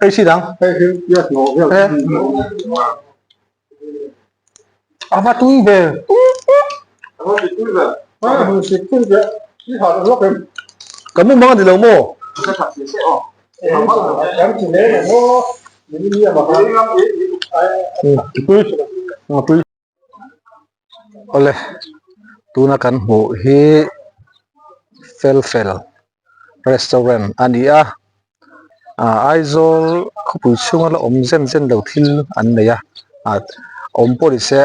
Ei chhin ang. A va tui ve. Ka mumang a ni lo maw? Tui. Awle tuna kan hmuh hi fel fel restaurant a ni a ah Aizawl khawpui chhunga la awm zen zen lo thil an nei a ah awm pawh ni se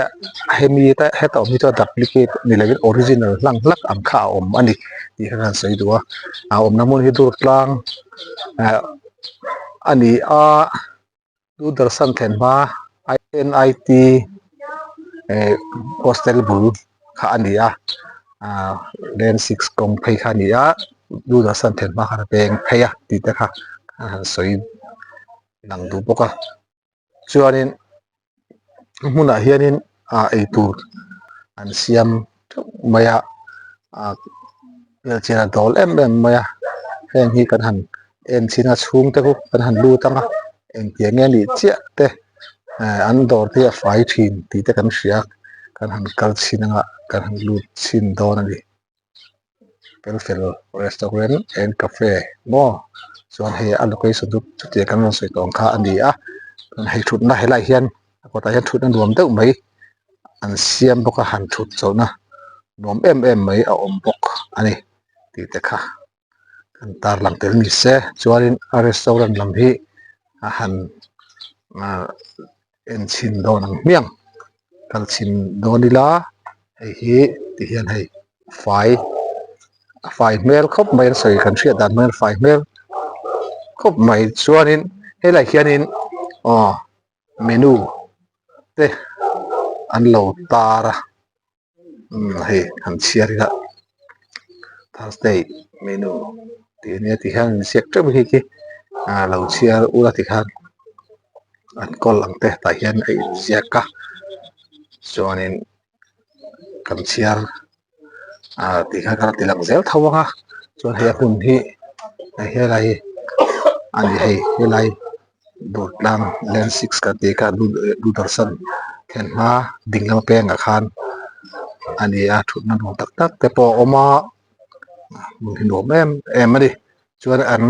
hemi te heta awm hi chuan duplicate ni lovin original hlang hlak ang kha a awm a ni tih kha ka han sawi duh a a awmna hmun hi Durtlang ah a ni a. Doordarshan thlen hma NIT eh hostel bul kha a ni a ah lane six kawng phei kha a ni a Doordarshan thlen hma khan a peng phei a tih te kha a han sawi lang duh bawk a chuanin a hmunah hianin ah eitur an siam theuh mai a ah belhchian a dawl em em mai a heng hi kan han en chhin a chhungte chu kan han lut ang a engtiang nge nih chiah te eh an dawr te hi a fai thin tih te kan hria a kan han kal chhin anga kan han lut chhin dawn a ni felfel restaurant and cafe maw chuan hei a location chu chutiang kan rawn sawi tawh ang kha a ni a hei thutna helaiah hian a kawtah hian thutna nuam deuh mai an siam bawk a han thut chawlhna nuam em em mai a awm bawk a ni tih te kha kan tarlang tel ni se chuanin a restaurant lam hi a han ah en chhin dawn ang hmiang kal chhin dawn ila hei hi ti hian hei fai a fai hmel khawp mai an sawi kan hriat dan hmel fai hmel khawp mai chuanin helaiah hianin aw menu te an lo tar a umm hei han chhiar ila thursday menu tih ania ti hian an ziak teuh mai hei khi ah lo chhiar ula ti khan an kawl ang te tah hian a inziak a chuanin kan chhiar ah tih kha kan ti lang zel tho ang a chuan hei a hmun hi helai a ni hei helai Durtlang lane six kan tih kha Doordarshan thlen hma ding lama pengah khan a ni a thutna nuam tak tak te pawh a awm a hmun hi nuam em em a ni chuan an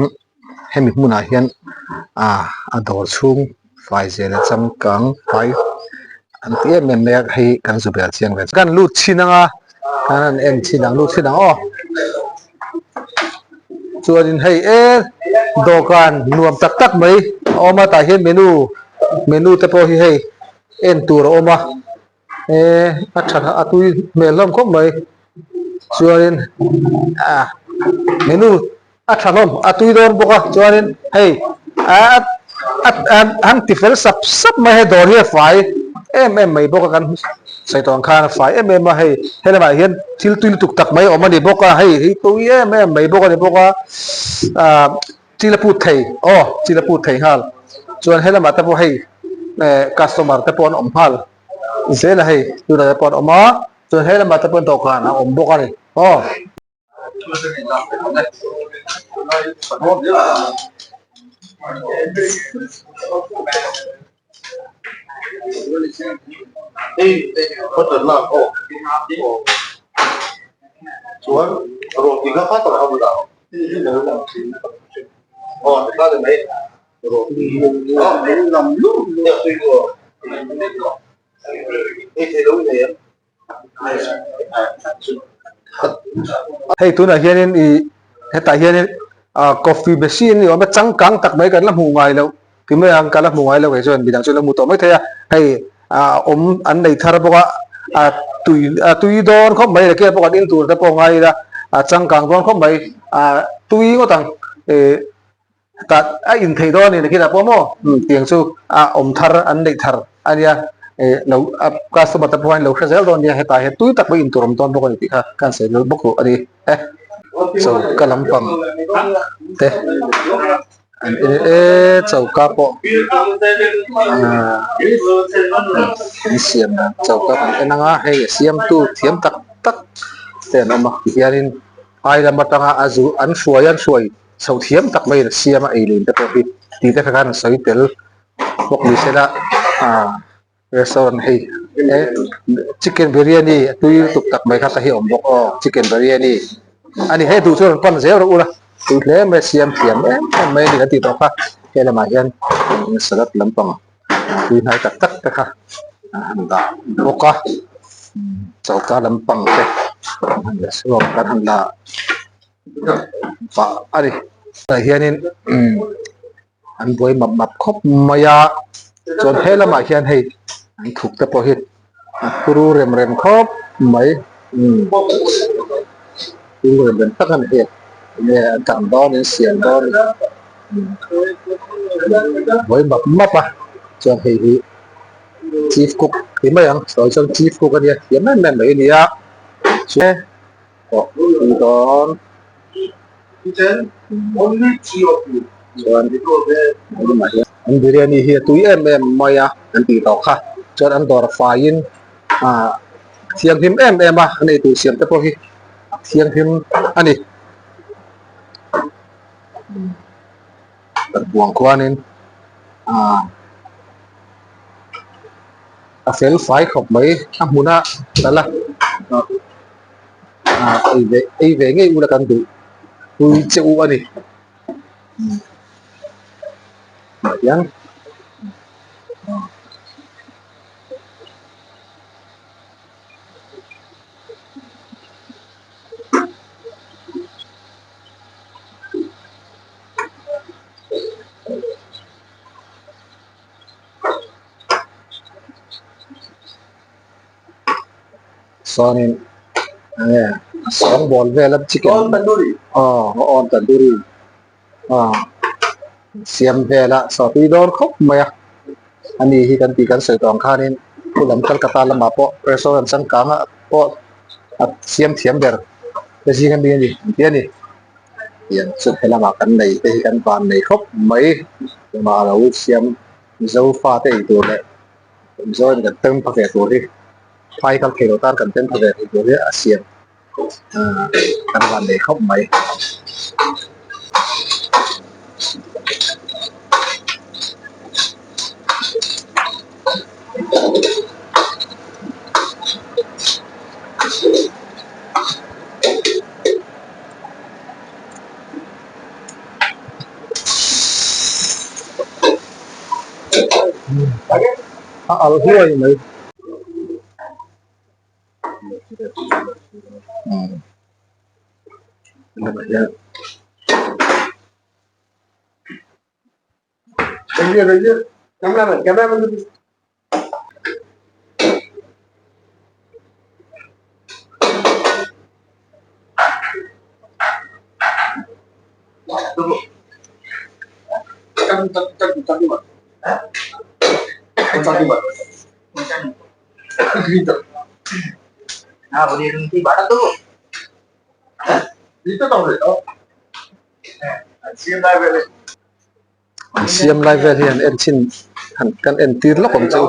hemi hmunah hian ah a dawr chhung fai zel a changkang fai an ti em em mai a hei kan zu bel chiang ve kan lut chhin ang a kan han en chhin ang lut chhin ang aw. Chuanin hei e dawhkan nuam tak tak mai a awm a tah hian menu menu te pawh hi hei en tur a awm a e a tha a tui hmel hlawm khawp mai chuanin ah menu a tha hlawm a tui dawn bawk a chuanin hei ah a han ti fel sap sap mai hei dawr hi a fai em em mai bawk a kan sawi tawh ang khan a fai em em a hei helamah hian thil tui lutuk tak mai a awm a ni bawk a hei hi tui em em mai bawk a ni bawk a ah chil a put thei aw chil a put thei nghal chuan helamah te pawh hei eh customer te pawh an awm nghal zel a hei tunah te pawh an awm a chuan helamah te pawh dawhkan a awm bawk a ni aw. Hei tunah hianin ih hetah hianin ah coffee machine ni awm a changkang tak mai kan la hmuh ngai loh ti mai ang ka la hmu ngai lo kei chuan midang chu la hmu tawh mai thei a hei ah awm an nei thar bawk a ah tui ah tui dawn khawp mai leh pawh kan in tur te pawh ngai ila a changkang dawn khawp mai ah tui ngawt ang ih tah a in theih dawn a ni nakinah pawh maw tiang chu a awm thar an neih thar a nia ih lo a customer te pawh hian lo hre zel dawn nia hetah hian tui tak pawh in tur awm dawn bawk a ni tih kha ka han sawi vel bawk duh a ni e choka lampang te an en e choka pawh ah an siam choka kan en ang a hei a siamtu thiam tak tak te an awm a tihianin phai lam atanga a zu an hruai an hruai. Chhoh thiam tak maiin a siam a ei lin te pawh hi tih te kha khan a sawi tel bawk ni se la ah restaurant hei eh chicken biryani a tui lutuk tak mai kha ka hi a awm bawk aw chicken biryani a ni hei duh chuan rawn pan zel rawh ula tui hle mai a siam thiam em em mai a ni kan tih tawh kha he lamah hian salad lampang tui hnai tak tak te kha an han dah bawk a choka lampang te an han la chhuak an han la pah a ni tah hianin umm an buai map map khawp mai a chuan he lamah hian hei an thuk te pawh hi a turu rem rem khawp mai umm turu rem rem tak a ni hei enge an kang dawn in siam dawn buai map map a chuan hei hi chief cook ti mai ang sawi chuan chief cook a nia thiam em em mai a ni a chuan. pawh tui dawn chuan an biryani hi a tui em em mai a an tih tawh kha chuan an dawr faiin ah thianghlim em em a an eitur siam te pawh hi a thianghlim a ni buang khuanin ah a fel fai khawp mai a hmun a kal a. Ah ei ve ei ve ngei ula kan duh pui che u a ni tah hian Sawnin enge a sawngbawl vel a chicken aw awn tandoori aw siam vel a saw tui dawn khawp mai a ani hi kan tih kan sawi tawh ang khanin khu lam Calcutta lamah pawh restaurant changkang ah pawh a siam thiam ber te zing ami ani an ti a ni tiang chu helamah kan nei te hi kan van nei khawp mai tumah a lo siam Mizo fate eitur leh Mizoram kan tem pha ve tur hi phai kal thei lo tan kan tem pha ve thei tur hi a siam kan van nei khawp mai. A al hluai mai An siam lai vel hi an en chhin han kan en tir lawk awm chu.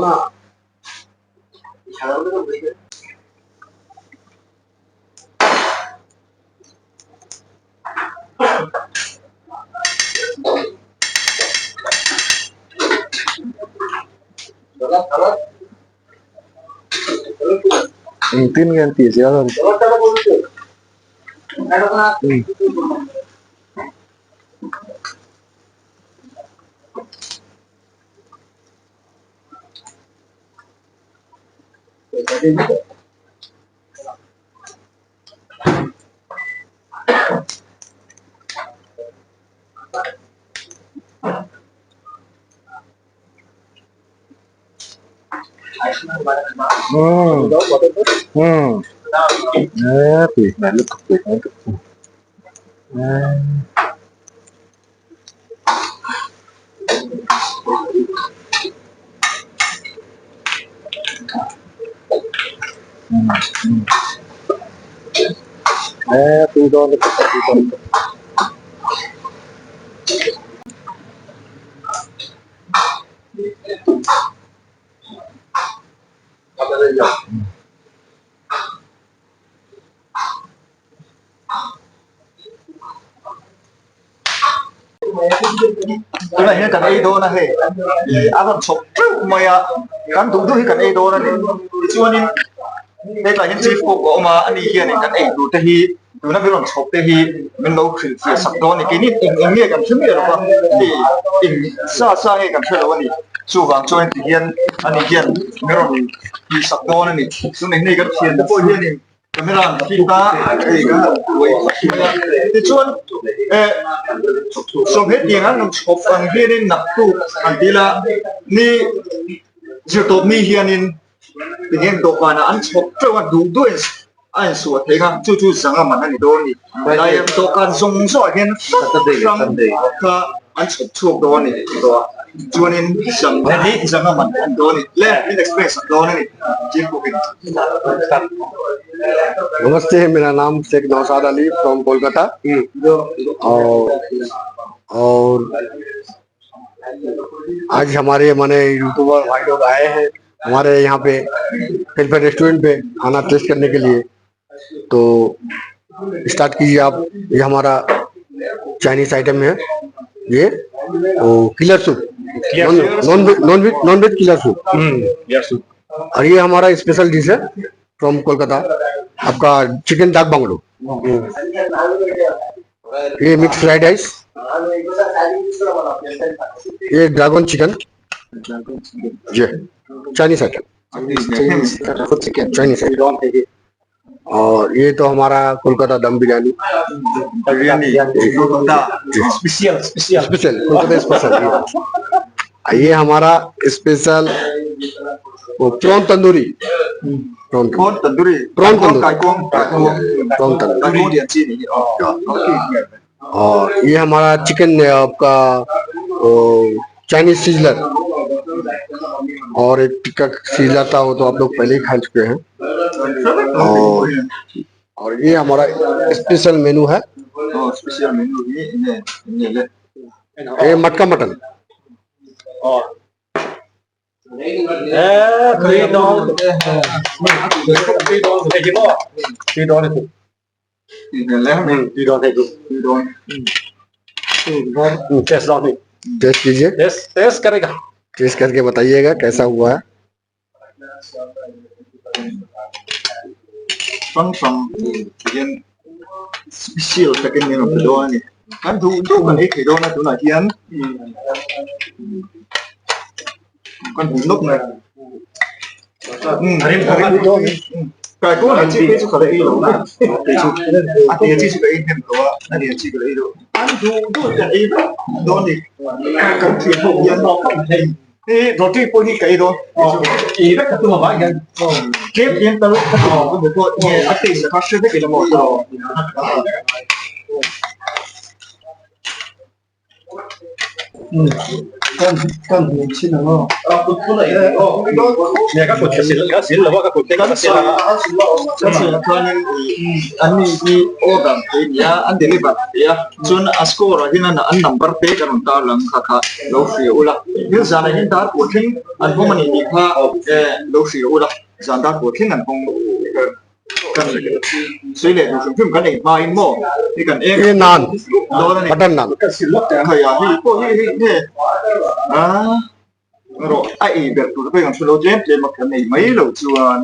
Engtin nge an tih zel a ni. Umm umm tui hmel lutuk tui hmel lutuk umm. Tui dawn lutuk tui dawn lutuk. Tunah hian kan ei dawn a hei ih a rawn chhawp teuh mai a kan duh duh hi kan ei dawn a ni tichuanin hetlai hian chief cook a awm a ani hianin kan ei tur te hi tuna min rawn chhawp te hi min lo hrilh fiah sak dawn a ni keini eng eng nge kan hre miah lo va hei eng sa sa nge kan hre lo a ni chuvang chuan tihian ani hian min rawn tih sak dawn a ni tunah hian hei kan thiante pawh hianin Camera an fit a, hei kan han buai mai a. Tichuan eh sawm hetiang an rawn chhawp ang hianin naktuk an ti ila ni zirtawp mi hianin tinge dawhkanah an chhawp teuh a, duh duh a insuah theih ang a, chu chu zanga man a ni dawn a ni. Helai dawhkan zawng zawngah hian hrang hrang kha an chhawp chhuak dawn a ni chuanin zanga man a ni dawn a ni. Le min explain sak dawn a ni. नमस्ते मेरा नाम शेख नौशाद Ali from Kolkata और और आज हमारे माने यूट्यूबर भाई लोग आए हैं हमारे यहाँ पे फिल्फेयर रेस्टोरेंट पे खाना टेस्ट करने के लिए तो स्टार्ट कीजिए आप ये हमारा चाइनीज आइटम है ये वो killer soup non veg non veg non veg killer soup और ये हमारा स्पेशल डिश है फ्रॉम कोलकाता आपका चिकन डाक बंगलो ये mix fried rice ये ड्रैगन चिकन जी Chinese item Chinese item और ये तो हमारा कोलकाता दम biryani special special special Kolkata special ये हमारा स्पेशल वो prawn tandoori prawn prawn tandoori prawn tandoori prawn tandoori और ये हमारा चिकन है आपका चाइनीज सिजलर और एक टिक्का सिजलर था वो तो आप लोग पहले ही खा चुके हैं और और ये हमारा स्पेशल मेनू है special menu ये मटका मटन टेस्ट कीजिए टेस्ट करेगा टेस्ट करके बताइएगा कैसा हुआ है hrang hrang hian special takin min rawn pe dawn a ni kan duh duh kan ei thei dawn a tunah hian kan hmu nawk mai kai pawh a chi phei chu ka la ei lo a kei chu a tia chi chu ka ei hnem lo a a nia chi ka la ei lo kan duh duh kan ei vek dawn a ni kan thian ho hian. Hi roti pawh hi ka ei dawn ei vek ka tum avang hian tlem hian tal ka tum ang emaw pawh nge a taste kha hre vek ila maw an ni hi order thei nia an deliver thei a chuan a score ah hian an number te kan rawn tar lang kha kha. lo hria ula thil zanah hian dar pawh thleng an hawng a ni tih kha lo hria ula zan dar pawh thleng an hawng kan sawi leh duh hrim hrim kan ei hma in maw hei kan eng Hei nan dawn a ni butter nan hei a hei pawh hi hei nge a rawh a ei ber tur te pawh hi kan hre lo tlem tlem a kan ei mai lo chuan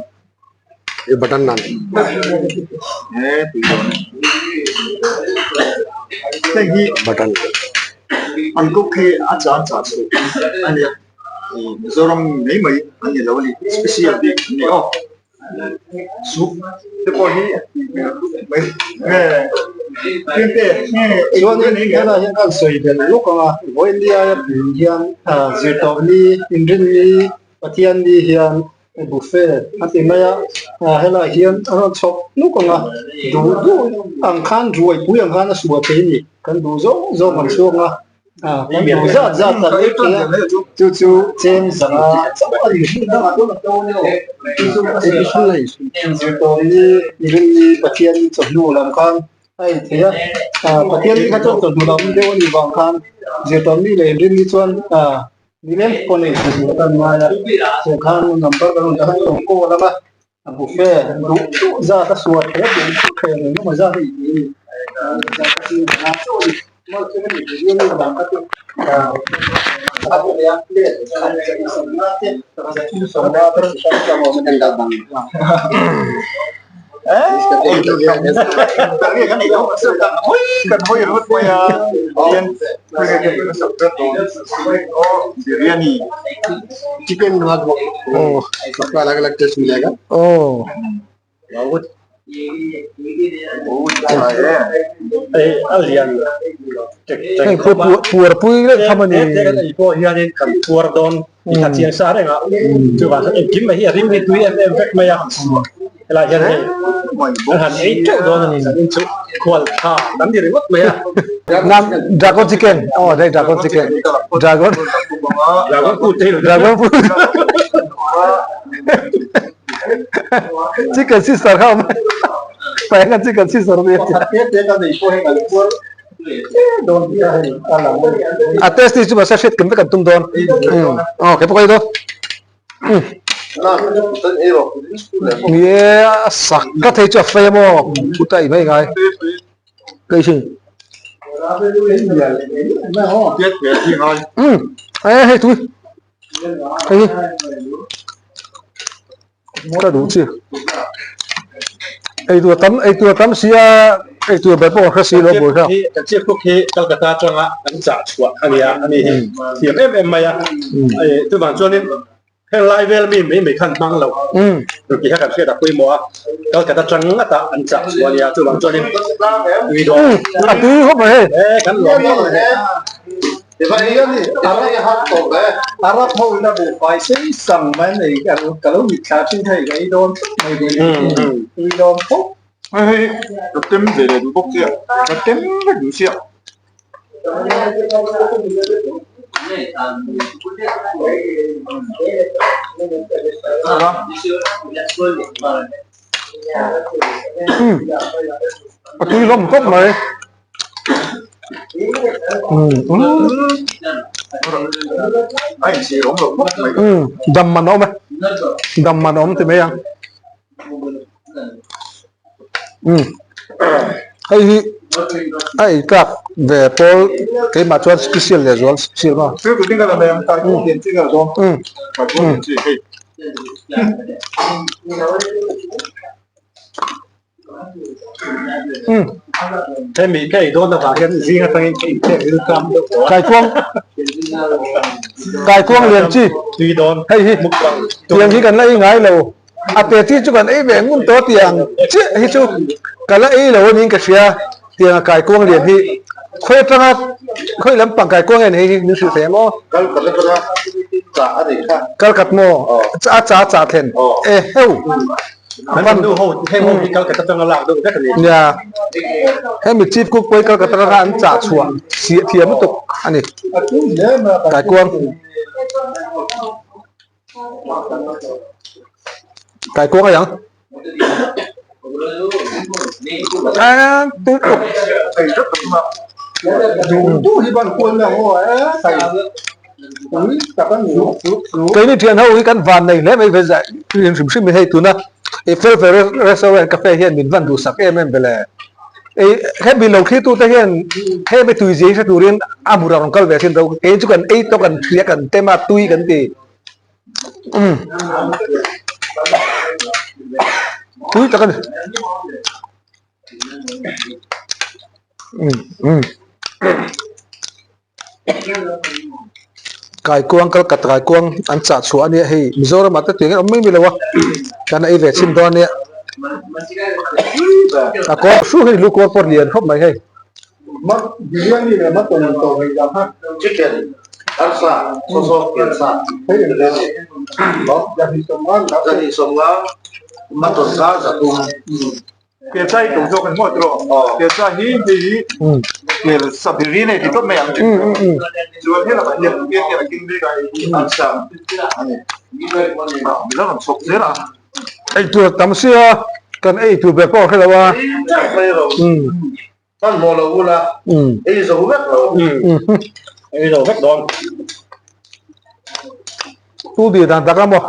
hei butter nan he tui dawn e hei hi butter an cook hi a chan chah chhuah a nia ih Mizoram mai mai an ni lo a ni special bik an ni aw soup te pawh hi a tui hmel khawp mai nge fiamte nge chuan helai hian kan sawi belh lawk ang a vawiin aia pui hian zirtawp ni inrinni Pathian ni hian buffet a ti mai a helai hian a rawn chhawk hnuk ang a duh duh ang khan ruai pui ang khan a suah thei a ni kan duh zawng zawng an chhuak a kan duh zat zat kan ei thei a chu chu cheng zanga chauh a ni zirtawm ni rinni Pathian chawhnu lam khan a ei thei a Pathian ni kha chuan chawhnu lam deuh a nih vang khan zirtawm ni leh rinni chuan Nileng pawh nei thei tur kan ngai a, chu khan number kan rawn dah a rawn call ang a, a buffet duh duh zat a suat thei a, duh duh thei ang engemaw zat a inti a ni. Chicken सबका अलग अलग टेस्ट मिलेगा Oh. Hei a lian tek tek Hei pawh puar pui reng tham a ni. He kan ei pawh hianin kan puar dawn tih kha chiang sa reng a. Chuvang chuan engkim mai hi a ring hi tui em em vek mai a. Helai hian hei kan han ei teuh dawn a ni zanin chu khual tha kan ni ringawt mai a. Nam dragon chicken oh hei dragon chicken dragon Dragon food te hi lo dragon food Chicken sister kha awm paenga chicken sister nia a tasty chu mahse hriat kim vek an tum dawn aw kei pawh ka ei dawn ni e a sak ka thei chu a fei a maw chuta ei mai ngai ka ei thin e hei tui. Hei hi ka duh chi eitur tam eitur tam sia eitur ber pawh ka hre si lo bawih kha. Kan chief cook hi Calcutta atanga an chah chhuah a nia a ni hi thiam em em mai a chuvang chuanin heng lai vel mi mai mai khan hmang lo tih kha kan hriat a pawimawh a Calcutta atang ngata an chah chhuah a nia chuvang chuanin tui dawn a tui khawp mai hei e kan lawm Arab ho ina buhfai sei sang mai nei ka lo mitthla thin thei ka ei dawn tlat mai tui dawn khawp. Hei hei ka tem ve leh duh bawk chiah ka tem vek duh chiah. A tui hlawm khawp mai. Dam man a awm e dam man a awm ti mai ang hei hi a ei tlak ve pawl keimah chuan special leh zual special maw Hemi ka ei dawn avang hian zing atangin ka inkhel riltam deuh tawh a. Kaikuang Kaikuang lian chi tui dawn hei hi mukbang tiang hi kan la ei ngai lo a te chi chu kan ei ve ngun tawh tiang chiah hi chu ka la ei lo aniin ka hria tianga kaikuang lian hi khawi atanga khawi lampang kaikuang nge ni hei hi min hrilh thei ang aw kalkat maw a cha chah thlen e heu. An nu ho heng ho hi Calcutta atanga lak deuh vek a ni. Nia, hemi chief cook pawh hi Calcutta atanga an chah chhuah siah thiam lutuk a ni. Kaikuang Kaikuang a yang. Keini thian ho hi kan van nei hle mai ve zai in hrim hrim in hei tuna i fel fel restaurant cafe hian min van duhsak em em vele ei hemi lo thli tute hian hemi tui zia hi hre turin a hmur a rawn kal ve thin tho kei chu kan ei tawh kan hria kan tem a tui kan ti umm tui tak a ni. Kaikuang Kalkat kaikuang an chah chhuah a nia hei Mizoram ah te tui ang awm mai mai lo a kan ei ve chhin dawn a nia a kawr hru hi lu kawr pawh lian khawp mai hei. Kelsa hi tum zawk a ni maw tiraw? Kelsa hi hei hi kel sabiri nei ti tawp mai ang chuan helamah hian kel hian a keng mek a hei hi arsa a ni min rawn chhawk zel a. Ei tur tam sia kan ei tur ber pawh a hre lo a. Hmanhmawh lo ula ei zo vek lo. Ei zo vek dawn. Tu bi dan tak a maw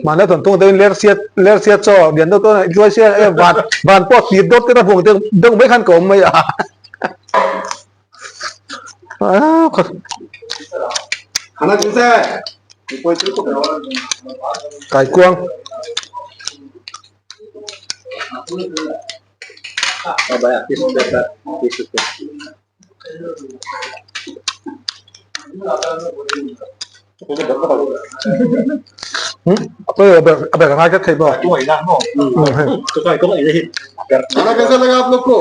mahni a tawn tung deuhin lersia lersia chaw lian deuh tawn a sia e van van pawh tir dawt te na vung deuh deuh mai khan ka awm mai a. Kaikuang. A ber ngai ka thei maw? खाना कैसा लगा आप लोग को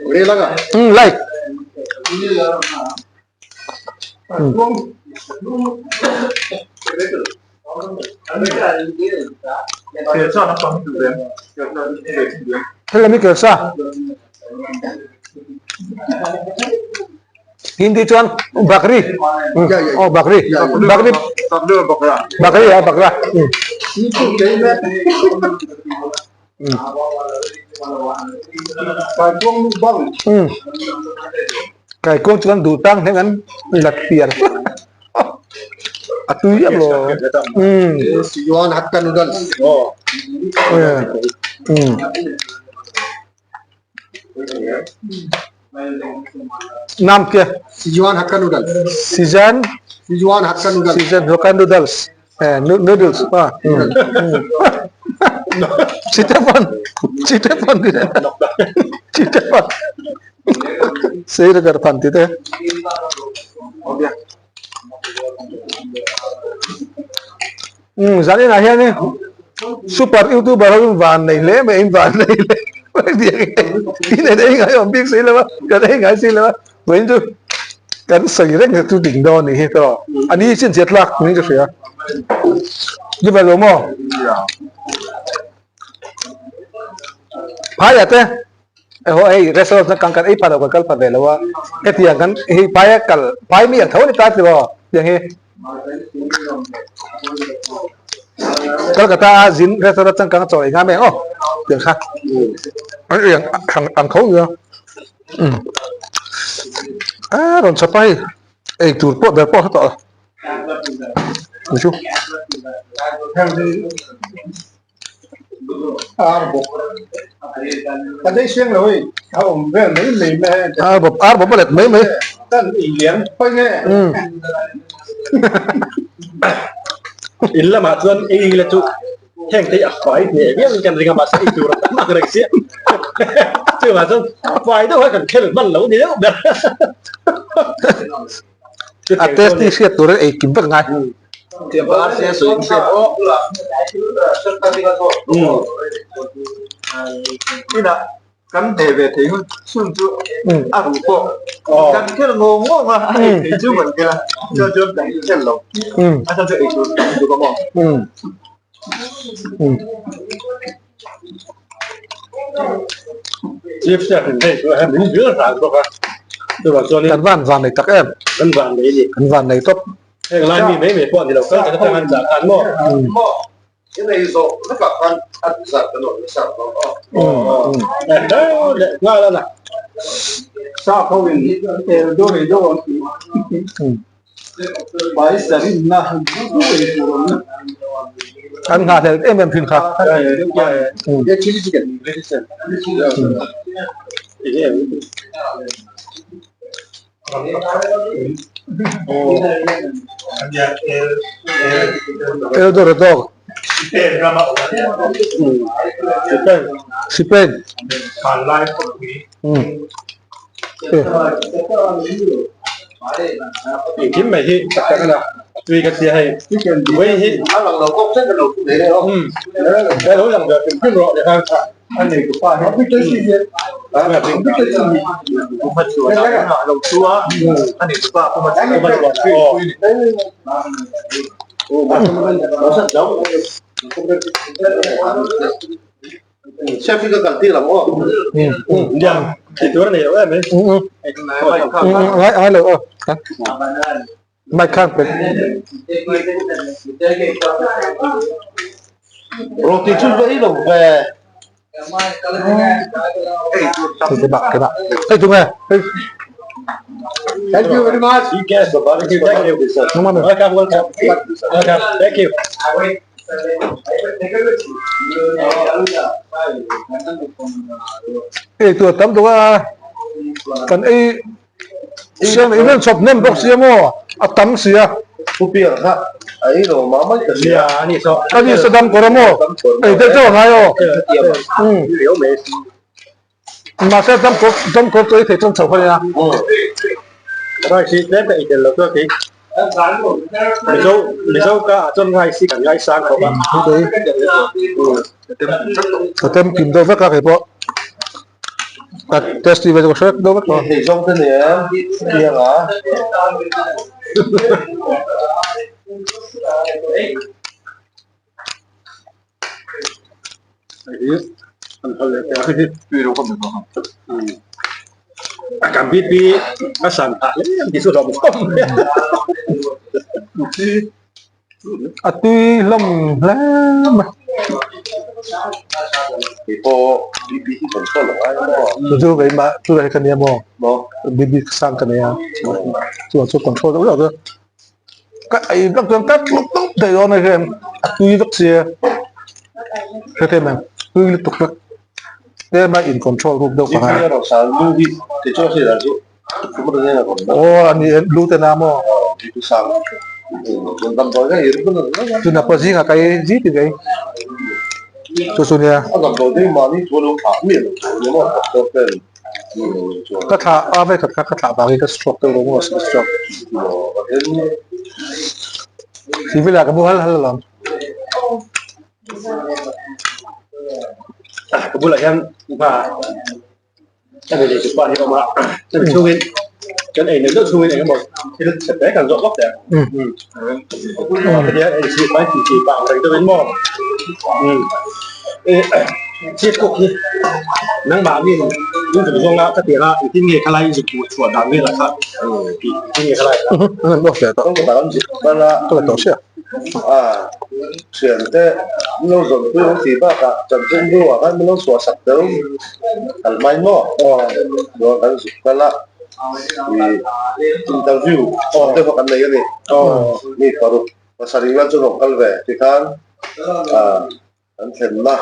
बढ़िया लगा Like. Hello mi kelsa. Hindi chuan bakri. Oh bakri. Bakri. Bakri ya bakra. Kaikuang chuan duh tang hleng an lat pian a tui em lo. Sichuan Hakka noodles. Naam kya? Sichuan Hakka noodles. Sichuan Sichuan Hakka noodles. Sichuan Hakka noodles. Noodles. Chitapon. Chitapon. Chitapon. Srinagar phan tite. Zan inah hian super youtuber ho in van nei hle mai in van nei hle mai tiang hi in ei ngai awm bik si lo a kan ei ngai si lo a vawiin chu kan sawi reng chu ding dawn a nih hi tawh a ni chin chiat lak niin ka hria ni ve lo maw phaiah te Eho hei restaurant na kang kan ei pha lo kan kal pha ve lo a hetiang kan hei phai a kal phai mi ang tho a ni ta tilo tiang hi Kolkata a zin restaurant changkang a chaw ei ngam em aw tiang kha an ei ang ang tho nia um a rawn chhawp a hei ei tur pawh ber pawh a hre tawh lo ni chu. Ar bawk ka dei siang lo hei a awm vel mai mai mai hei ar bawk ar bawk a let mai mai kan ei lian phawih nge in lamah chuan ei ila chu heng te hi a fai hneh viau in kan ring a mahse ei tur a tam ang reng sia chuvang chuan fai deuh a kan khel hman lo ni deuh ber A tasty hriat tur ei kim vek ngai. Ina kan hne ve thei hun chhun chu a ru pawh kan khel ngawng ngawng a a ei thei chu kan khel a chuan chuan kan khel lo a chhan chu ei tur tam duh a maw. Chief chef in hei chu a min zir ran bawk a chuvang chuanin Kan van van nei tak em. Kan van nei a ni. Kan van nei tawp. Heng lai mi mai mai pawh a ni lo kal kan atang an zah khan maw. Leh nghal a na. Sap ho in el dawr ei dawr an tih. Bai sarinna duh ei tur awm na. An nghahhlel em em thin kha. Eldorado. Spain. Engkim mai hi tak tak a na tui ka tia hei vawi hi a lang lo kawk chen ka lo thu ve reuh a lo lang ve hrim hrim rawh leh khan Tih tur a nei lo em mai. Ngai ngai lo aw. Mic khan pe. Roti chu vei lo ve. Cái bạc cái bạc. Hey chúng em. Hey. Thank you very much. You guys are thank you. Thank you. Welcome, welcome. Welcome. Thank you. Ei tur tam tuk a kan ei. Siam in rawn chhawp hnem bawk sia maw a tam sia. Pu Piang kha a ei lo mah mai ka hria. A ni saw dam kawr a maw ei deuh deuh a ngai aw. Mahse dam kawr dam kawr chu ei thei chuan chho kha nia. Rice hi tlem ka ei tel lo chuan kei Mizo Mizo ka ah chuan rice hi kan ngaisang khawp a. Ka tem kim deuh vek a kei pawh. Ka tasty ve chu ka hre vek deuh vek tawh. Hei zawng te nen piang a. Kan BP a san phah hle ang tih chu hlawm khawp mai a. A tui hlawm hle mai. Chu chu keimah chu lai ka nia maw BP sang ka nei a chuan chu control deuh deuh chu. Ka ei vek chuan ka tluk tluk thei dawn a hian a tui vek sia hrethiam em tui lutuk vek tlem a in control ruk deuh ka ngai aw a ni lu te na maw chuna pawh zingah ka ei zit i vei chu chu nia. Ka thlah a vek khat kha ka thlah vangin ka stroke deuh lo maw stroke civil ah ka mu hal hal alawm. Ka bulah hian va ka nei leh pa hi a awm a hemi chhungin kan ei neuh neuh chhungin eng emaw thil chhe te kan zawh vak teh ang hetiang ei chi pai ti ti pah ang reng deuhin maw Chief cook hi nangmah min in zuk zawnga ka tir a engtin nge khalai in zuk hmuh chhuah dan velah kha tih engtin nge khalai kha. An lo hria tawh. Ka la tawh sia. Thiante min lo zawn pui ang tih bakah chanchinbu ah khan min lo chhuah sak deuh kal mai maw chuan kan zuk kal a interview te pawh kan nei a ni mi paruk pasarih vel chu rawn kal ve tikhan Kan thlenna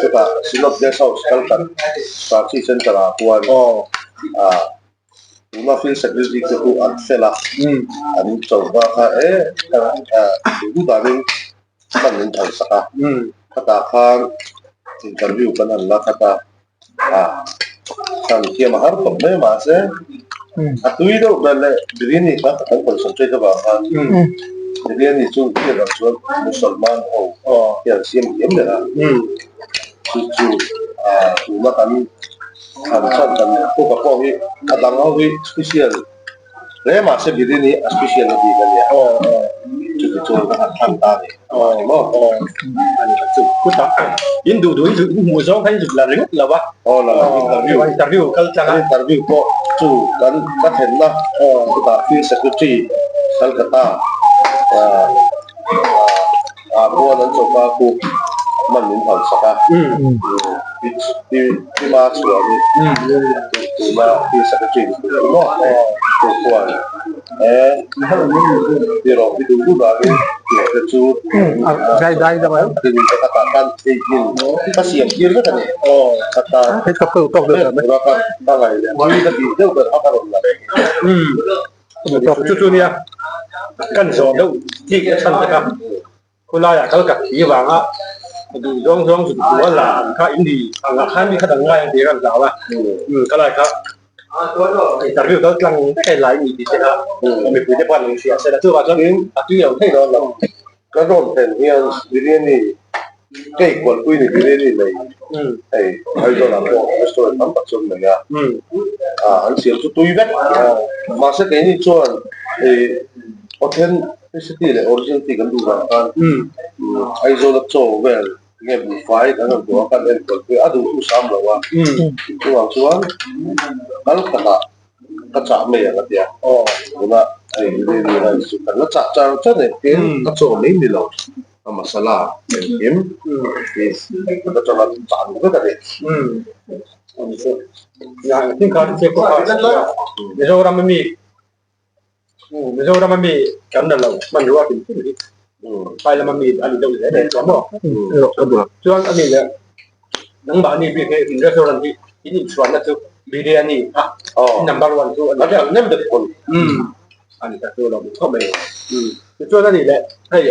chutah Synod Guest House Kalkat Party Centre ah khuan tuna Field Secretary te chu an fel a, an choka kha e duh danin hman min phalsak a, khatah khan interview kan han la khat a, kan thiam a har tawp mai mahse a tui deuh ber leh biryani kha kan concentrate avang khan biryani chu hriat ang chuan musalman ho hian siam thiam ber a chu chu tuna kan thlan chhan kan cook a pawh hi a dang ho hi special Hle mahse biryani a special a bik a nia. Chuti chuan ka han thlang ta a ni. Amah ni maw? Chutah in duh duh in hmuh zawng kha in zuk la ringawt lo a. Aw la lo interview. Interview kal tlang a. Interview pawh chu kan ka thlenna chutah field secretary Calcutta ah khuan an choka khu man min phalsak a. Tima chuan tuna field secretary ni tur maw chu khuan he ti rawh hi duh duh danin tih te chu ka tah khan ei hmun ka siam tir vek a ni ka tan tura ka ngaih leh tui ka tih deuh ber kha ka rawn la leh chu chu nia kan zawh deuh thik te chhan te kha. Khulaiah kal ka thi vanga duh zawng zawng zuk tu a la ang kha in ni ang ah khan mi kha dang ngai ang tih ka hlau a khalai kha interview kal tlang vek a lai ni tih te kha mipui te pawh an hria se la chuvang chuan a tui lo thei dawn lo. Ka rawn thlen hian biryani cake kualpui ni biryani nei hei Aizawl ah pawh restaurant tam tak chu an nei a an siam chu tui vek mahse keini chuan awthen Authenticity leh originality kan duh vang khan Aizawl a chaw vel nge buhfai kan rawn duh a kan enkawl pui a duh chu sam lo a chuvang chuan kal khatah ka chah mai ang a tia tuna hei biryani rice chu kan la chah char char e tin ka chaw mai ni lo a masala engkim hi ka chawlh a chah duh vek a ni. Mizoram ami Mizoram ami kan la lo hmanrua hrim hrim hi phai lama mi a ni deuh hle mai chuan maw chuan ani leh nangmahni bik hi in restaurant hi in inchhuanna chu. Biryani kha number one chu a ni. A hrang nem bet pawn. A ni ta chu lo khawp mai. Tichuan a nih leh hei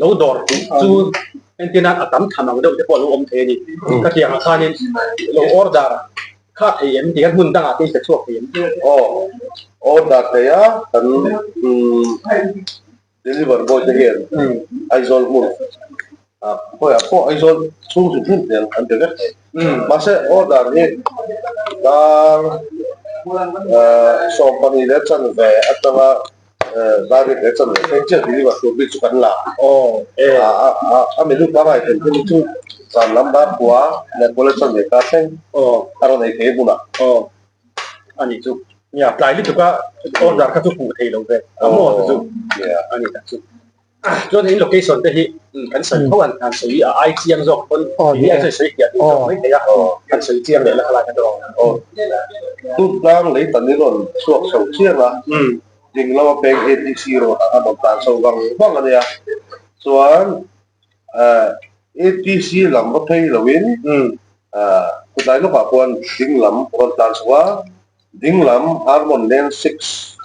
lo dawr tih chu entirna a tam tham ang deuh te pawh a lo awm thei a ni. Khatiang ah khanin lo order kha thei em tih khan hmun dangah te i pe chhuak thei em? Aw order thei a kan Deliver boy te hian Aizawl hmun ah khawiah pawh Aizawl chhung hrim hrim nen an be vek thei. Mahse order hi dar 12 leh chanve atanga dar riat leh chanve thleng chiah deliver tur bik chu kan la. A menu pangngai thlen thil chu zan lam dar kua leh kua leh chanve kar thleng a rawn ei thei hmunah. A nih chu. Nia, tlai lutuk a order kha chu hmuh thei lo ve. A maw chu chu. A ni tak chu. Chuan in location te hi kan sawi tho an han sawi a ai chiang zawk pawn hi a sawi fiah duh zawk mai thei a. Han sawi chiang leh la khalai kha chu. Tun tlang lei tan i rawn chhuak chho chiang a, ding lama peng ATC road ah a rawn tlan chho vang vang a nia. Chuan ATC lam va phei loin khutlai lawkah khuan ding lam rawn tlan chho a, ding lam Harmon Lane 6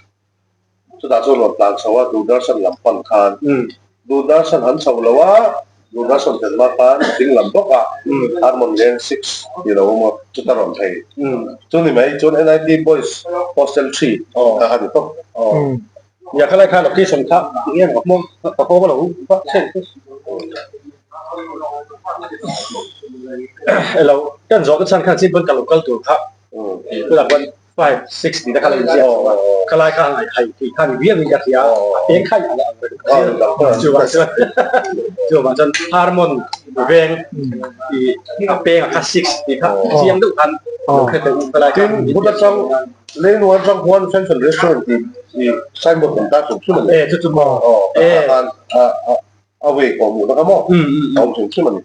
chutah chuan rawn tlan chho a Doordarshan lam pan khan Doordarshan an chho lo a, Doordarshan tel hma khan ding lam bawkah Harmon Lane 6 tih lo awm a chuta rawn phei chu ni mai chuan NIT Boys Hostel 3 kha a ni tawp. Nia khalai kha location kha tinge ka hmawm ka hawng lo va chen chu elo kan zawh te chhan khan simple ka lo kal tur kha tunah khuan 5 6 tih te kha lo inziak chho a khalai kha hai hai tih kha ni viau in ka hria a peng kha a chuvang chuan chuvang chuan harmon veng i a peng a kha 6 tih kha chiang deuh khan lo hre teh u khalai kha Tin, Buddha chang Lane one atang khuan Central Restaurant tih i signboard kan tar hrim hrim a ni. E chu chu maw? Aw, tah khan a a a way kawh hmuhna kha maw? A awm hrim hrim a ni.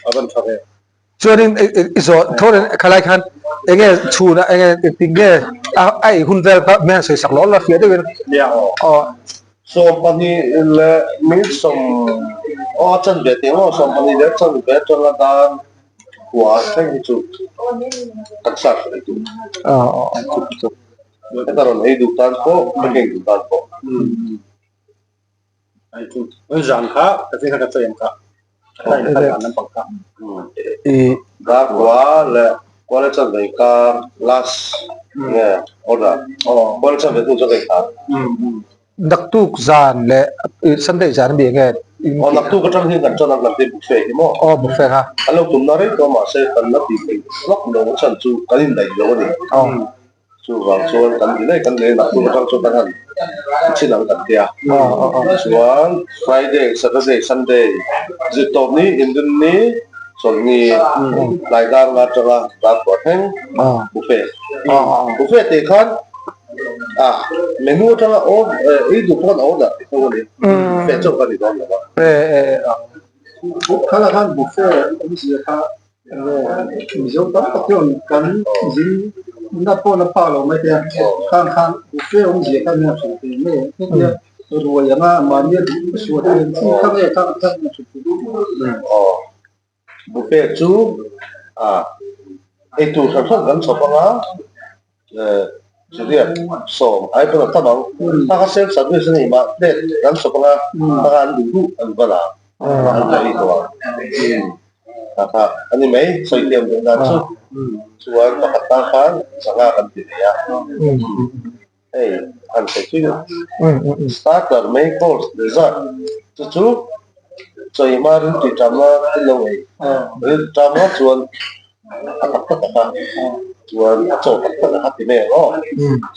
A van tha ve. Chuanin i zawh thawrin khalai khan enge chhuna enge engtin nge a a ei hun vel kha hmel sawi sak lawk la hriat deuhin. Nia. Aw. 12 leh minute sawm aw a chanve teh maw 12 leh chanve atanga dan Khua thleng hi chu kan serve thei duh. Heta rawn ei duh tan pawh, ka keng duh tan pawh. Ai chu zan kha ka zing kha ka chawi ang kha. Kha in kha zan lampang kha. Dar kua leh kua leh chanve kar last nge order. Kua leh chanve hnu chu ka inkhar. Naktuk zan leh Sunday zan a mi enge? Aw naktuk atang hian kan tan a kan tih buffet hi maw? Aw buffet kha. Kan lo tumna reng tawh mahse kan la tih theih vak lo a chhan chu kan indaih lo a ni. Chuvang chuan kan ti daih kan lei naktuk atang chuan kan han chin ang kan tia. Chuan Friday, Saturday, Sunday zirtawp ni, Indun ni, Chawlhni, tlai dar nga atanga dar kua thleng buffet. Buffet tih khan A menu atanga aw ei duh pawh an order tih tho a ni. Buffet chauh ka ni dawn lo a. Khala khan buffet awmzia kha Mizo tam tak chuan kan zin na pawh la phak lo mai thei a. Khang khan buffet awmzia kha nia hrilh thei mai ang. Hetia ruai anga mahnia duh suat em chi kha nge khang kha nia hrilh thei. Aw Buffet chu a eitur hran hran kan chhawp anga churiat sawm ai pawn a tam ang. Hma kha self service a ni mah plate kan chhawp anga hma kha an duh duh an va la an va ei tawh ang. Hma kha a ni mai sawi thiam duh dan chu chuan pakhat tan khan sangha kan ti thei a. Hei han sawi thui deuh. Starter, main course, dessert chu chu chawi hma rilru tih ṭamna thil lo ei. Rilru ṭamna chuan a tak tak a chuan a chaw tak tak a ti mai ang aw.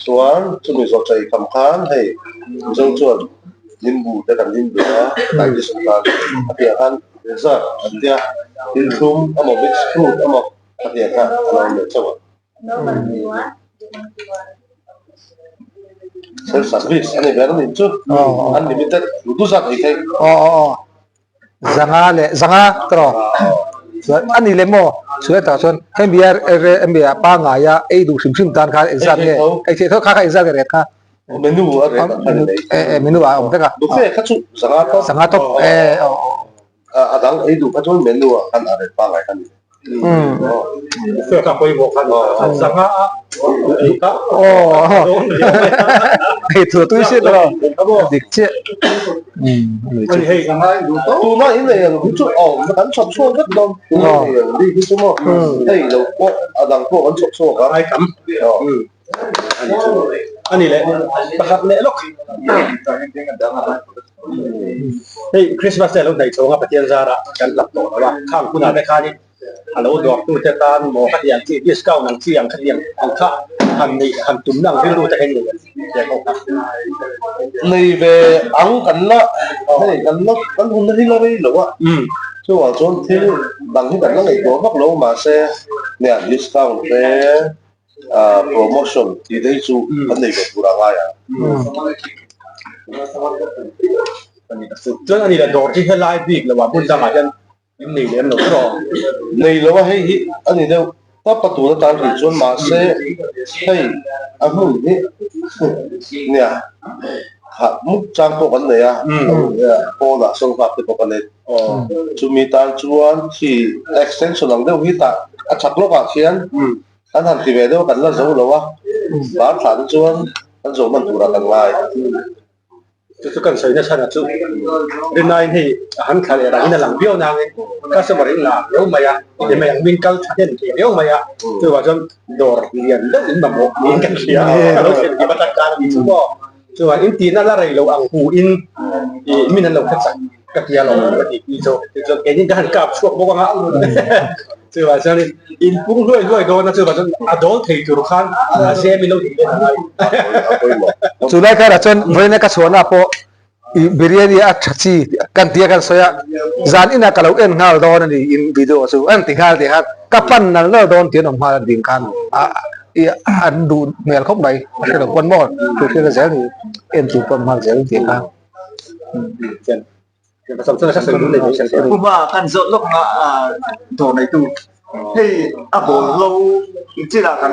Chuan chumi zawh chawi kham khan hei Mizo chuan limbu te kan lim duh a, digestion tan a piah khan dessert an tia thil thlum emaw mixed fruit emaw a piah kha a lo awm leh chauh a. Self service a ni ber a nih chu unlimited duh duh zat ei theih. Aw aw aw zanga leh zanga tawh chuan a ni leh maw chulai takah chuan hemi a hemi a pangngaia ei duh hrim hrim tan khan exam nge ei theih tho kha kha exam nge rek kha menu a rek ang kha ni mai e e menu ah a awm vek a buffet kha chu zanga tawp zanga tawp e aw aw a dang ei duh kha chuan menu ah khan a rek pangngai kha ni. Buffet kha pawimawh kha a zanga a ei kha ei tur tui chiah tawh a dik chiah ani hei tuna in nei ang hi chu a awm kan chhawp chhuak vek dawn tuna in nei ang bik hi chu maw hei lo pawh a dang pawh kan chhawp chhuak ang ai tam ani leh pakhat leh lawk hei Christmas te a lo hnaih chhawng a Pathian zarah kan hlap tawh lo a khang hunah te khanin a lo dawrtute tan maw khatiang chi discount ang chi ang khatiang ang kha han neih han tumna ang rilru te kha in nei ang tih ang ho kha. Nei ve ang kan la hei kan la kan hun na hi la rei lo a chuvang chuan thil dang hi kan la ngaihtuah vak lo mahse nia discount te ah promotion tih te hi chu kan nei ve tur a ngai ang. Chuan ani la dawr hi helai bik lo ah hmun dangah hian In nei lem lo tawh. Nei lo a hei hi a ni deuh tawp a tun atan rih chuan mahse hei a hmun hi nia hah muk chang pawh kan nei a pawnah sawn nghak te pawh kan nei chumi tan chuan khi extension ang deuh hi tah a chak lawkah khian kan han ti ve deuh a kan la zo lo a bar thlah te chuan kan zo hman turah kan ngai. Chu chu kan sawi nasa na chu rinaiin hei a han thla leh rangin a lang viau nangin customer in la viau mai a ti mai ang min kal tha hnem thei viau mai a chuvang chuan dawr lian deuh in mamawh niin kan hria a lo thlen kim atang khan a ni chu maw chuvang in tihna la rei lo ang hu in ih min an lo hre chak ka tia lo ka tih tih chu tichuan keini ka han kap chhuak bawk anga Chuvang chuanin in pung hluai hluai dawn a, chuvang chuan a dawl thei tur khan a zem in lo tih vel a ngai. Chu lai kharah chuan vawiina ka chhuahna pawh i biryani a tha chi kan tia kan sawi a, zan inah ka lo en nghal dawn a ni in video chu an ti nghal tih khan ka pan nal nal dawn tih an awm nghal a ding khan a i an duh hmel khawp mai a hre lo pawn maw hrilhhriat zel ni en tur pawh an nghal zel tih kha. Kuma kan zawh lawk nga dawr neitu hei a bawl hlo chinah kan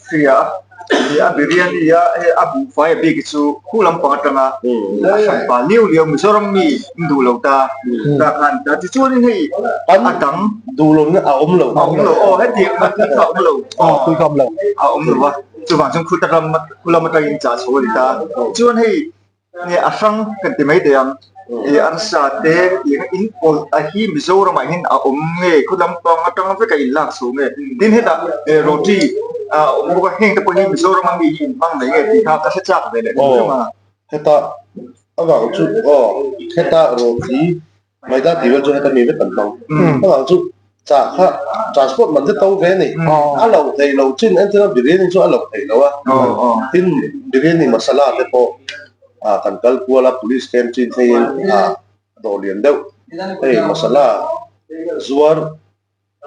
hria a biryani a hei a buhfai a bik hi chu khu lampang atanga a hran pa liau liau Mizoram mi an duh lo ta ta khan ta tichuanin hei a dang duh lo na a awm lo a awm lo aw hetiang a tui kha a awm lo tui kha a awm lo a awm lo a chuvang chuan khu ta ram khu lam atangin chah chho a ni ta chuan hei Nge a hrang kan ti mai thei ang. I arsa te eng in pawlh a hi Mizoramah hian a awm nge khaw lampang atang vek a in lak chho nge. Tin hetah roti a awm bawk a heng te pawh hi Mizorama mi hi in hmang mai nge tih kha ka hre chak ve leh hrim hrim a. Hetah avang chu aw hetah roti Maida tih vel chu heta mi vek an hmang. Avang chu chah kha transport man te to ve a ni. A loh theih loh chin entirna biryani chu a loh theih loh a. Tin biryani masala te pawh ah kan kal kual a police camp chin thlengin ah dawr lian deuh hei masala zuar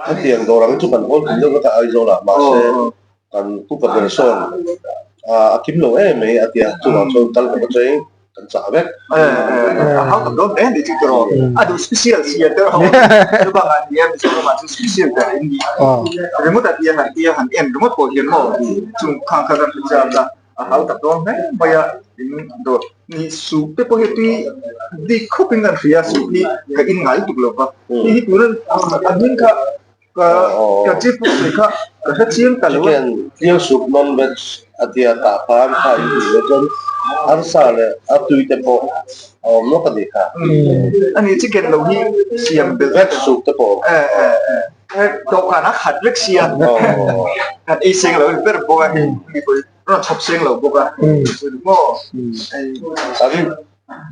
hetiang dawr ang chu kan hawl tum deuh vek a Aizawl ah mahse kan pupa ber sawn a kim lo em mai a tia chuvang chuan kal hnawk atangin kan chah vek. A hau tak dawn hle ni chu tiraw a duh special sia te rawh chuvangah nia Mizoramah chu special ber in ni ringawt a tia han tia han en ringawt pawh hian maw chung khang kha kan hre chak a. A hau tak dawn hle mai a, in dawr ni sup te pawh hi tui bik khawp in kan hria a, sup hi ka in ngai lutuk lo va, hei hi tuna a hming kha ka ka chief pawh sawi kha ka hre chiang ta lo a. Chicken clear soup non veg a tia tah khan kha in tih leh chuan arsa leh a tui te pawh a awm nawk a nih kha. Ani chicken lo hi siam belh veg soup te pawh a awm. Dawhkan a khat vek sia kan ei seng lo ber bawk a hei mipui rawn chhawp seng lo bawk a chu maw Sorry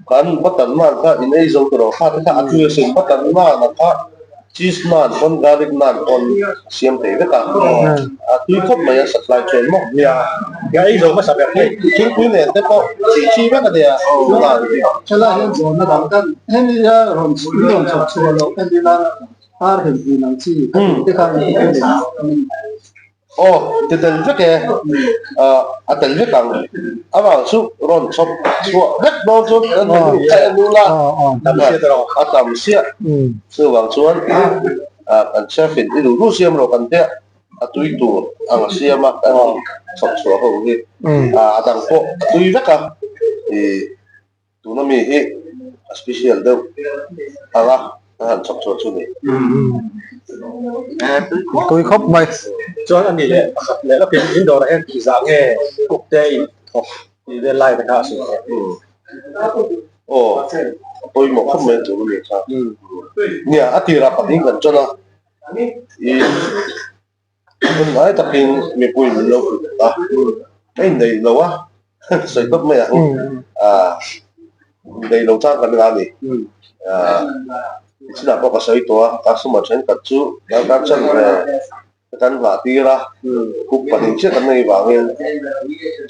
kan butter naan kha in ei zo tawh kha te kha a tui asin butter naan a kha cheese naan pawn garlic naan pawn a siam thei vek a a tui khawp mai a supply chuan maw nia ka ei zo hmasa ber hei thingpui nen te pawh chi chi vek a nia naan Helai hian zawhna dang kan hemi a rawn chhawp chhuah loh entir nan Ar hel tih ang chi ka tih te khan i en em? Aw, ti tel vek e, a tel vek ang. Avang chu rawn chhawp chhuah vek dawn chuan kan menu kha en ula, a tam siah. Chuvang chuan kan chef in i duh duh siam rawh kan tia a tui tur ang a siam a kan chhawp chhuah ho hi. A dang pawh a tui vek a. Tuna mi hi a special deuh ang a. Kan han chhawp chhuah chu ni. Tui khawp mai. Chuan a ni leh pakhat leh lawkin in dawrah hian tihzah nge cook te in thawk tih vel lai te kha a sawi theih. Aw, a pawimawh khawp mai tur a ni kha. Nia, a tirah pahnih kan ṭan a, i hun ngai takin mipui min lo hrilh a, ka inneih lo a, sawi tawp mai ang, inneih lo chang kan ngah a ni. Nichinah pawh ka sawi tawh a, customer thenkhat chu darkar chanve kan nghah tir a, cook pahnih chiah kan nei vangin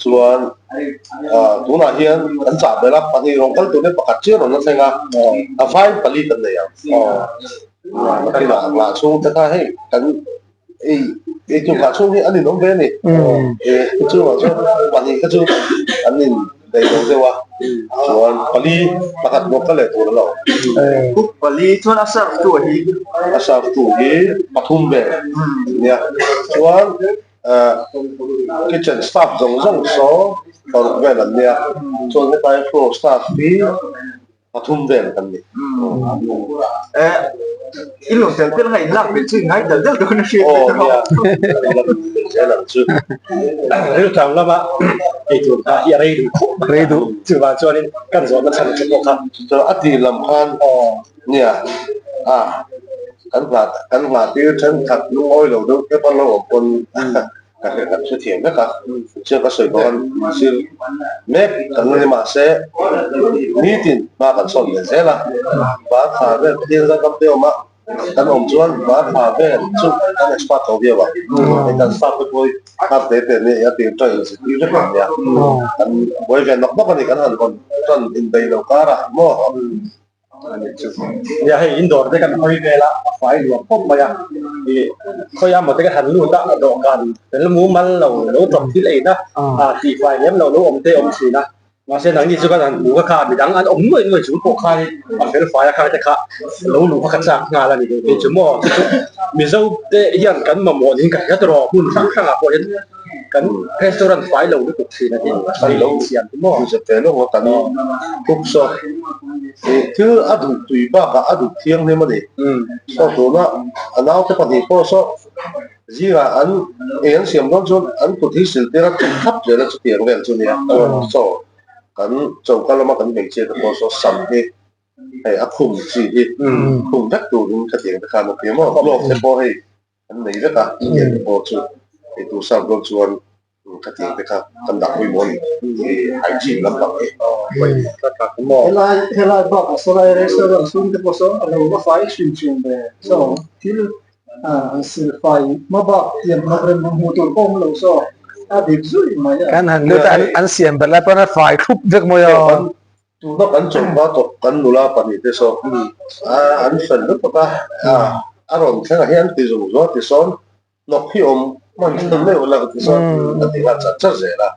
chuan tunah hian kan chah belh a, pahnih rawn kal tur hi pakhat chiah rawn la thleng a, a vain pali kan nei ang. Nakinah nghah chhung te kha hei kan ei ei tur nghah chhung hi an inawm ve a ni. Chuvang chuan pahnih kha chu an in nei lo deuh a, chuan pali pakhat bawk ka leh tur a lo. Cook pali chuan a serve tu hi? A serve tu hi pathum vel nia. Chuan kitchen staff zawng zawng saw paruk vel an nia. Chuan hetlai floor staff hi pathum vel kan ni. I lo tel tel nga in lak belh chu in ngai tel tel dawn a hriat Aw nia, in lak belh zel ang chu. Rilṭam lama eitur kha hi a rei duh khawp mai. Rei duh. Chuvang chuanin kan zawhna chhan chu pawh kha. Chuan a tih lam khan nia a kan nghah kan nghah tir thenkhat lungawi lo deuh te pawn lo awm pawn Ka hre kan hrethiam vek a, chiang ka sawi bawk a zir mek kan la ni mahse nitin hma kan sawn ve zel a, hma thla vel Pathian zan ram te awm a, kan awm chuan hma thla vel chu kan expert tho viau a, hei kan staff te pawh hi nghak te te nia a tir ṭan inzirtir vek ang nia, kan buai ve nawk nawk a ni kan han hawn ṭan inbeih loh karah maw. Nia hei in dawr te kan hawi vel a, a fai luah khawp mai a, ih khawi a maw te ka han lut a, dawhkan fel mumal lo lo tawp thil ei na ah tih fai lem lo lo awm te a awm thin a, mahse nangni chu kan han hmu kha kha midang an awm nuai nuai chung pawh khan a fel fai a khang te kha lo luh kha ka chak nghal a ni kei chu maw chu chu Mizo te hian kan mamawh niin ka hria tawh hmun hrang hrang ah pawh hian kan restaurant fai lo lutuk thin a hi kan lo siam hi maw zep ve lawk a kan cook saw ih thil a duh tui bakah a duh thianghlim a ni saw tuna a naute pahnih pawh saw zingah an ei an siam dawn chuan an kut hi sil tir a tum thlap zel a chutiang vel chu nia saw kan choka lama kan hmeichhia te pawh saw sam hi hei a khum chi hi khum vek turin khatiang te khan a ti a maw glove te pawh hei An nei vek a, chutiang te pawh chu eitur serve dawn chuan khatiang te kha kan dah pawimawh a ni. Hygiene lampang hi Helai helai bakah sawlai restaurant chhung te pawh saw a lo va fai hrim hrim ve. Saw thil han sil fai hma bak tiang hnawk rem hmuh tur pawh awm lo saw a dik zui mai a. Kan han lut a, an siam belh lai pawn a fai thlup vek mai a. Tuna kan chawlhma tawp kan nula pahnih te saw an fel lutuk a, a rawn thleng ah hian ti zung zual ti sawn hnawk hi awm hman hman meuh lo ti sawn a ti nghal chat chat zel a,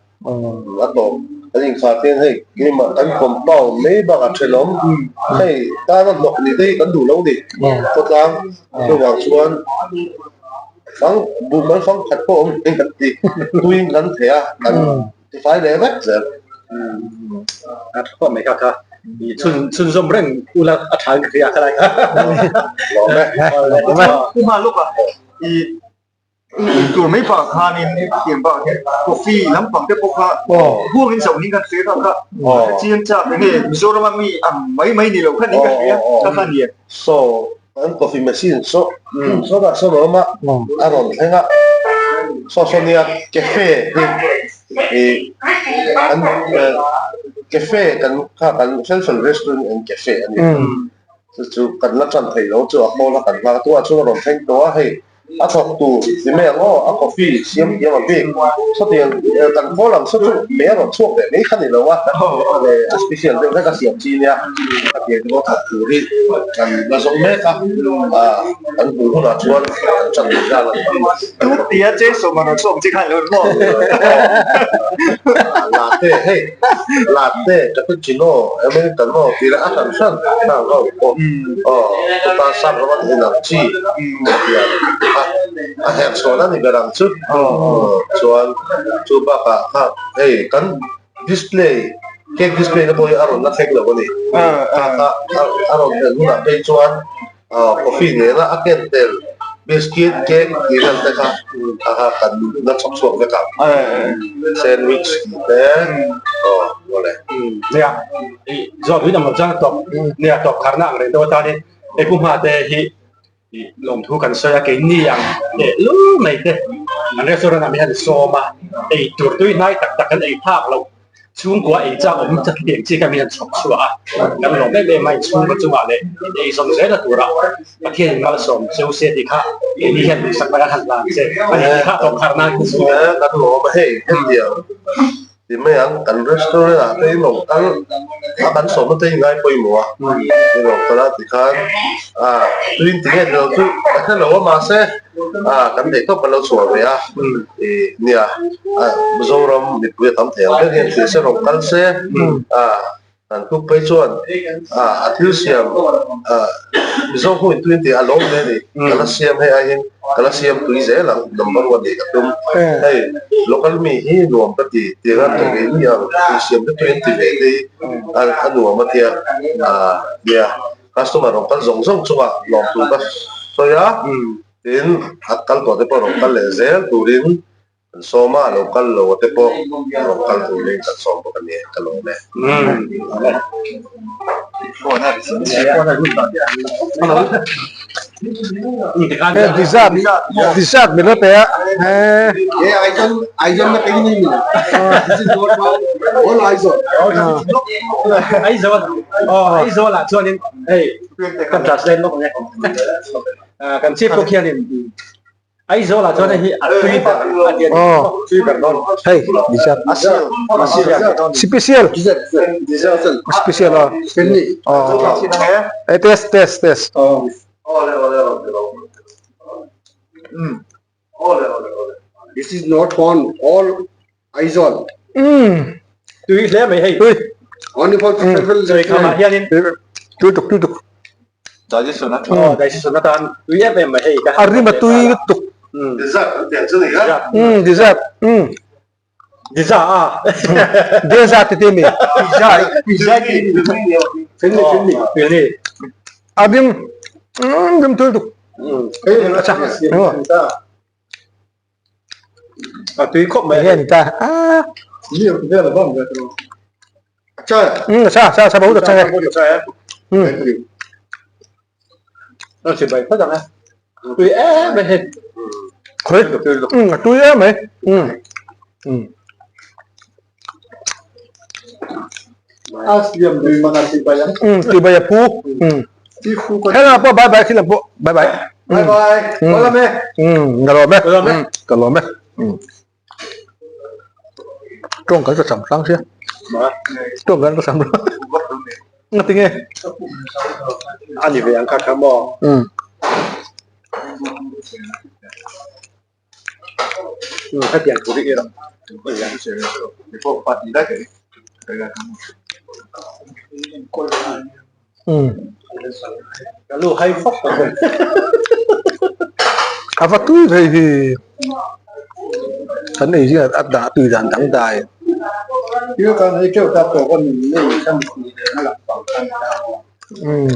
a tawp kan inkhah te hian hei keimah kan compound mai bakah thenawm hei tana hnawk nih te hi kan duh lo ni khawtlang chuvang chuan fang buhmal fang khat pawh awm thei kan ti tuiin kan thei a kan Tifai leh vek zel. A tha khawp mai kha kha. I chhun chhun zawm reng ula a tha in ka hria khalai kha. Lawm e. Lawm e. Kuma lawk a i i tur mai bakah khanin tiang bakah hian coffee lampang te pawh kha huangin zoh ning kan hria kha kha chiang chak enge Mizoram a mi ang mai mai ni lo kha ning ka hria kha kha ni e. So kan coffee machine saw sawtah sawn a awm a, a rawn thleng a, saw saw nia cafe hi ih kan cafe kan kha kan Central Restaurant and Cafe a ni a, chu chu kan la tan theih loh chu a hall a kan nghak a, tunah chuan a rawn thleng tawh a hei. A thawk tur ni mai ang aw, a coffee siam thiam ang bik. Sawtiang kan khawl ang saw chu mei a rawn chhuak ve mai kha ni lo a, a special deuh hlek a siam chi nia. A pian te pawh thawk tur hi kan la zawng mek a, kan hmuh hunah chuan kan chan leh nghal ang. Tu tia che sawm a rawn chhuak chi khan lo maw? Latte hei, latte, cappuccino, americano tih leh a hran hran hran ho pawh aw chuta sap ram a in ang chi. A herh chhuah na ni ber ang chu chuan chu bakah kha hei kan display cake display na pawh hi a rawn la thleng lo a ni kha kha a rawn thlen hunah phei chuan. Coffee nena a ken tel biscuit, cake tih vel te kha a kha kan la chhawp chhuak vek a, sandwich tih te aw awle. Nia, i zawt ui dang lo chuan tawp nia tawp kharna ang reng deuh atanin hei pu hma te hi i lawmthu kan sawi a keini ang teh lul mai te an restaurant ah mi han sawm a, ei tur tui hnai tak tak kan ei phak loh. Chhungkua ei chak awm chat hetiang chi kha min han chhawp chhuah a, kan lawm em em a, inchhungkaw chungah leh in ei zawm zel a tura Pathian in malsawm cheu se tih kha keini hian duhsakna kan han hlan che a ni tih kha tawp kharh nan ka sawi a. Kan lawm a, hei hetiang ti mai ang, kan restaurant ah te in rawn kal a, kan sawmna te i ngai pawimawh a, in rawn kal a tikhan tuin tinge tilo chu ka hre lo a mahse kan theih tawp kan lo chhuah ve a. Ih nia Mizoram mipui a tam thei ang ber hian thil se rawn kal se kan tuk phei chuan a thil siam Mizo ho in tui an tih a lawm hle a ni ka la siam hei aiin ka la siam tui zel ang number one nih ka tum hei local mi hi nuam ka ti tiang a ka ngei ni ang thil siam te tui an ti ve te hi a nuam a tia nia customer rawn kal zawng zawng chungah lawmthu ka sawi a. Tin, a kal tawh te pawh rawn kal leh zel turin kan sawm a, a lo kal lo te pawh rawn kal turin kan sawm bawk a ni, ka lawm e. Dessert, dessert min la pe a. Aizawl ah chuanin hei kan translate lawk ang e. Kan chief cook hianin Aizawl ah chuan hei hi a tui ber a ti a ni. Tui ber dawn. Hei dessert. Special. Special a. Hei test test test. This is not one all Aizawl. Tui hle mai hei. Tui. Only for Sawi khamah hianin Tui tuk tui tuk. Digestion a tha. Aw digestion atan tui em em mai hei. A rim a tui lutuk. Dessert an tiang chu ni kha. Dessert. Dessert a. Dessert ti te mi. Dessert. Dessert. A rim rim tui tuk. Acha. A tui khawp mai hian ta a cha cha cha bahut acha hai nó chỉ bày phát rằng tui em ấy khơi tui em ấy ừ ừ tui bay phu ừ thế là bye bye khi là bộ bye bye Bye bye. Ừ. Có Ừ, ka lawm e. Ka lawm e. Ừ. Tawng kan ka sam hrang sia. Tawng kan ka sam hrang. Nga tinge. Ani ve ang kha kha maw. Ừ. Hetiang tur hi erawh ka lu hai fawk tawh bawk. A va tui thei hi kan ei zingah a dah tui dan dang dai. Umm.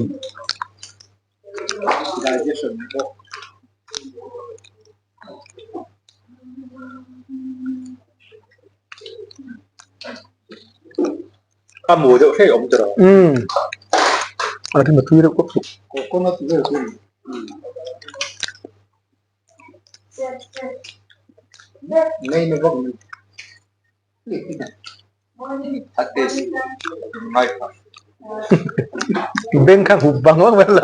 A mu deuh hreh awm tawh. Umm a rim a tui deuh kawp suk. Beng kha hup bang vak vel a.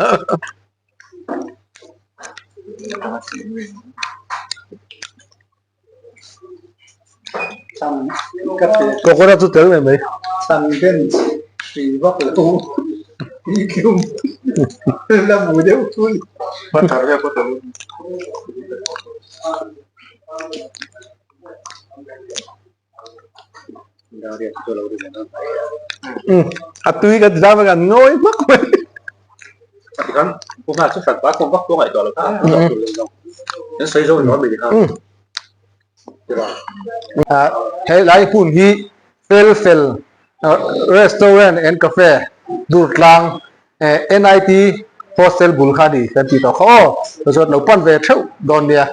Coconut chu tel mai mai. A tui kan zam a kan ngawi hmak mai. Tikhan puma chu hran pa kawng vak pawh ngaihtuah lo kha an sawi zo nuam mai tikhan. He lai hmun hi Fel Fel Restaurant and Cafe Durtlang NIT. Hostel bul kha a ni kan tih tawh kha aw. Chuan lo pan ve theuh dawn nia.